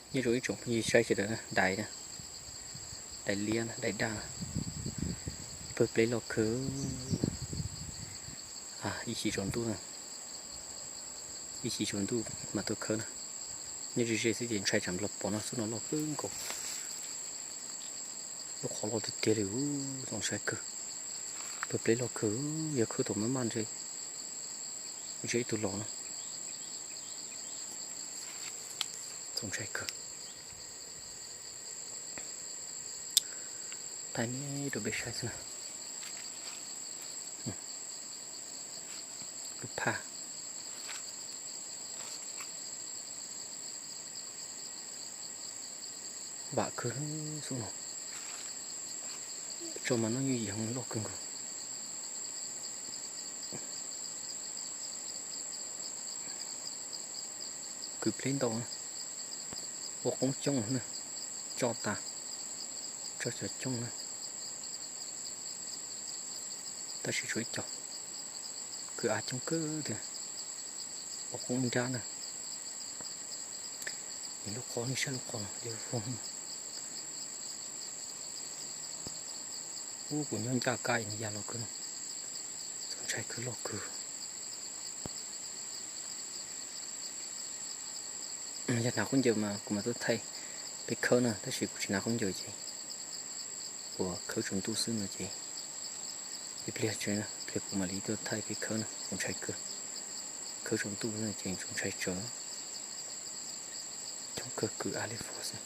Nyob zoo ib tsoom phooj ywg saib sawv daws na, dais na, dais liab na, dais daj na, pawg pleb loj kawg. Ib chim tsaus ntuj na, ib chim tsaus ntuj mas tuaj khawb na. Nyob ze ze xwb ces ntshai tsam nplog pom no, xub no loj kawg nkaus. Lub qhov loj tiag tiag li, txaus ntshai kawg. Pawg pleb loj kawg, yog khawb tau maj maj ntshe ib tug los na. Txaus ntshai kawg. Thaij me rau peb saib xwb na. Lub phaj vam kawg xwb no. Tso mas noj nyuj yim heev, loj kawg nkaus. Kwv pleb ntau na, ua qoob coob na, tso tas, tso cov coob na, tab sis tshuav ib co kwv av coob kawg tiag, ua qoob nrab na. Nws lub qhov, nej saib lub qhov no li vog. Ub, kuv nyob ncaj kab es nws ya los kawg no, txaus ntshai kawg, loj kawg. Yog hnav khaub ncaws mas kuv mam tuaj thaij peb khawb na, tab sis kuv tsis hnav khaub ncaws ces kuv khawb tsaus ntuj xwb no ces ib pliag tsev, pliag kuv mam li tuaj thaij peb khawb na, txaus ntshai kawg. Khawb tsaus ntuj xwb no ces txaus ntshai tsawv, coob kawg, kwv av li vog xwb.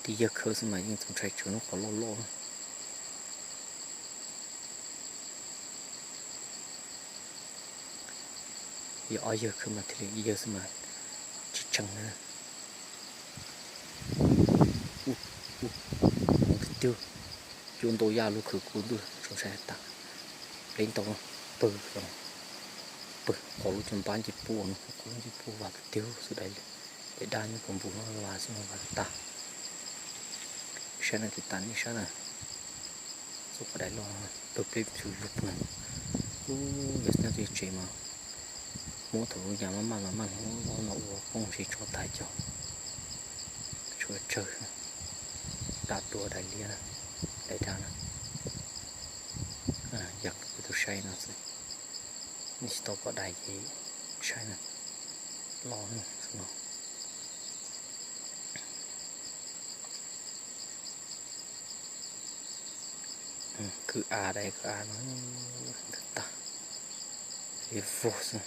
Tib yawg khawb xwb mas yeej txaus ntshai tsawv, lub qhov loj loj. Yog ob yawg khawb mas thiaj li, ib yawg xwb mas tsis tseeb na. Tiag tiag, cua ntau yaj lug khwv kuv ntuj, txaus ntshai tas. Pleb ntau, pawg, pawg qhov lub cov npab ncej puab no, qhov lub ncej puab vam tiag tiag xwb, dais daj nyob puag npus no vam xwb no, vam tas. Saib na, tiv tas nej saib na, txoj qhov dais loj, pawg pleb tsuas yug pw. Ub, yog nyob tsev mas muab thaum lub nyam maj maj maj maj no ua qoob ntshe tso tas cov, tshuav tsawg, daj tuag, dais liab na, dais daj na. Yog kuv tus saib no xwb, nej tsis tau pom dais ces saib na, loj xwb no. Kwv av, dais kwv av no ntag tas li vog xwb.